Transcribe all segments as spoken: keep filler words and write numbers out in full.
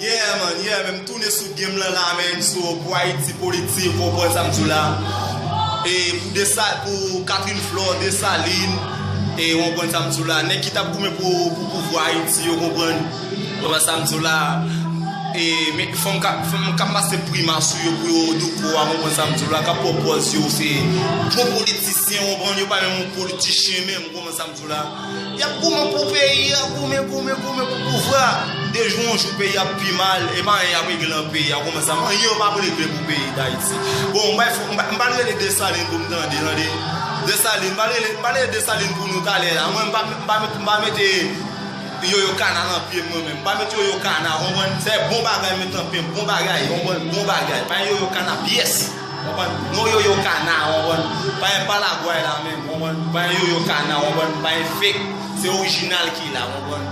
Yeah, man, yeah, men m tounen sou game lan la, men, so, pou Ayiti politik, ou konprann sa m di w la. E pou Desa-, pou Catherine Flore, Desalin, e ou konprann sa m di w la. Nèg ki t ap goumen pou, pou pouvwa Ayiti, ou konprann, ou konprann sa m di w la. E, men, fanm k ap, fanm k ap pase prima sou yo pou yo douko a, ou konprann sa m di w la, k ap pran pòz yo, se gwo politisyen, ou konprann, yo pa menm yon politisyen menm, ou konprann sa m di w la. Y ap goumen pou peyi a, goumen, goumen, goumen pou pouvwa. De jou an jou, peyi a ap pi mal. E pa anyen y ap regle nan peyi a. Kòman sa? Anyen yo p ap regle pou peyi Dayiti. Bon, m bay fò, m ba-, m pral rele Desalin pou m tande, tande. Desalin, m pral rele, m pral rele Desalin pou nou talè la. Mwen, m pa, m pa met, m pa mete Yoyo Kana nan pye m, mwen menm. M pa met Yoyo Kana, konprann? Se bon bagay, met nan pye m, bon bagay, konprann? Bon bagay. Pa Yoyo Kana pyès. Konprann? Non, Yoyo Kana, konprann? Pa gen palagway la menm, konprann? Pa gen Yoyo Kana, konprann? Pa gen fake, se orijinal ki la, konprann?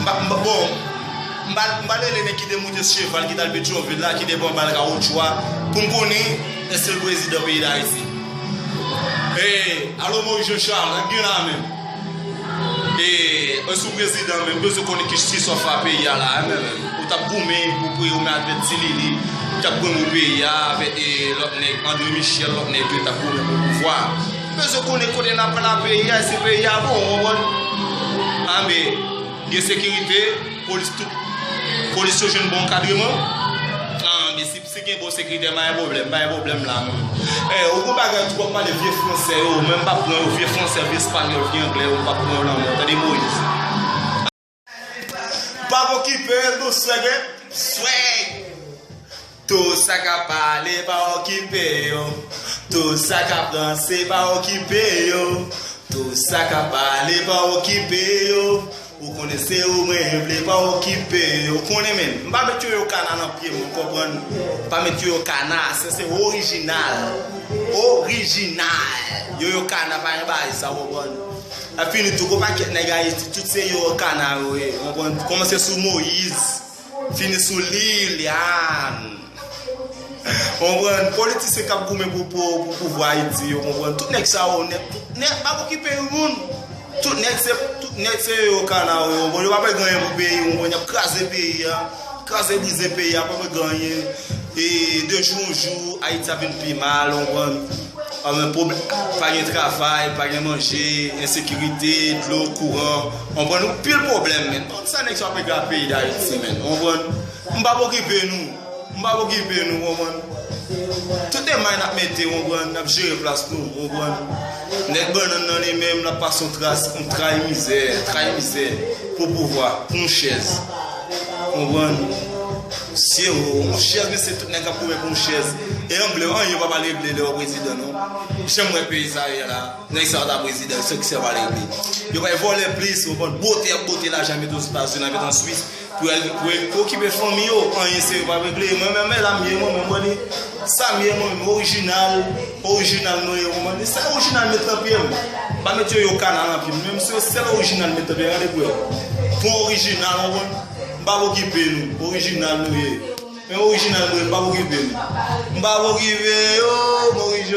M pa, m pa, bon, m pa, m pa rele nèg ki te moute sou cheval, ki t al Petyonvil la, ki te pran bal kawotchou a, pou m konnen èske l prezidan peyi Dayiti. Hey, alo Moïse Jean Charles, sa k gen la menm? E, e sou prezidan menm, bezwen konnen ki, ki sa w fè peyi a la, e menm, ou t ap goumen pou, pou ou menm avèk Ti Lili, ou t ap goumen pou peyi a avèk, e, lòt nèg, André Michel, lòt nèg yo t ap goumen pou pouvwa. Bezwen konnen kote n ap pran peyi a, èske peyi a bon, ou konprann? Anben, gen sekirite, polis tout, polis yo jwenn bon ankadreman. Anben, si Si gen bon sekirite, pa gen pwoblèm, pa gen pwoblèm la, non. Eh, ou gon bagay tou, w ap pale vye fransè yo, men m p ap pran yo, vye fransè, vye espanyòl, vye anglè yo, m p ap pran yo nan men w, tande, Moyiz? Pa okipe, nou swag, swag. Tout sa k ap pale, pa okipe yo. Tout sa k ap ranse, pa okipe yo. Tout sa k ap pale, pa okipe yo. Ou konnen se ou mwen vle, pa okipe yo. Ou konnen, men, m pa met Yoyo Kana nan pye m, ou konprann? M pa met Yoyo Kana, se, se orijinal. Orijinal. Yoyo Kana pa gen bagay sa, ou konprann? L ap fini tou, gon pakèt nèg Ayiti, tout se Yoyo Kana yo ye, ou konprann? Kòmanse sou Moyiz, fini sou Liliane. Konprann? Politisyen k ap goumen pou, pou, pou pouvwa Ayiti yo, konprann? Tout nèg sa yo nèt, tout nèt, pa okipe yon moun. Tout nèg se, tout nèg se Yoyo Kana yo, konprann? Yo pa vle gen anyen pou peyi, konprann? Y ap kraze peyi a, kraze brize peyi a, pa vle gen anyen. E de jou an jou, Ayiti ap vin pi mal, konprann? Anben, pwoblè-, pa gen travay, pa gen manje, ensekirite, dlo, kouran, konprann? Yon pil pwoblèm, men. Konn sa nèg sa ap regle ak peyi Dayiti, men. Konprann? M p ap okipe nou. M p ap okipe nou, konprann? Tout de may n ap mete, konprann? N ap jere plas nou, konprann? Nèg bannann nan li menm, l ap pase yon tras, yon tray mizè, tray mizè pou pouvwa, pou yon chèz. Konprann? Se yon chèz, men se tout nèg k ap goumen pou yon chèz. E anglè, anyen yo pa pral regle lè yo prezidan, non. Jan m wè peyi sa ye la, nèg sa yo ta prezidan, se ki sa yo pral regle. Yo pral vòlè plis, konprann? Bote y ap bote lajan, mete Ozetazini, mete an Swis. Pou yo, pou yo okipe fanmi yo, anyen serye p ap regle. Mwen menm, men la m ye, mwen menm, mwen li, sa m ye, mwen menm, orijinal, orijinal mwen ye, mwen li, sa orijinal met nan pye m. Pa met Yoyo Kana nan pye m, menm se sèl orijinal met nan pye m, gade pou yo. Pou orijinal, mwen, m p ap okipe nou, orijinal nou ye. Men orijinal mwen, m p ap okipe nou. M p ap okipe yo, m orijinal.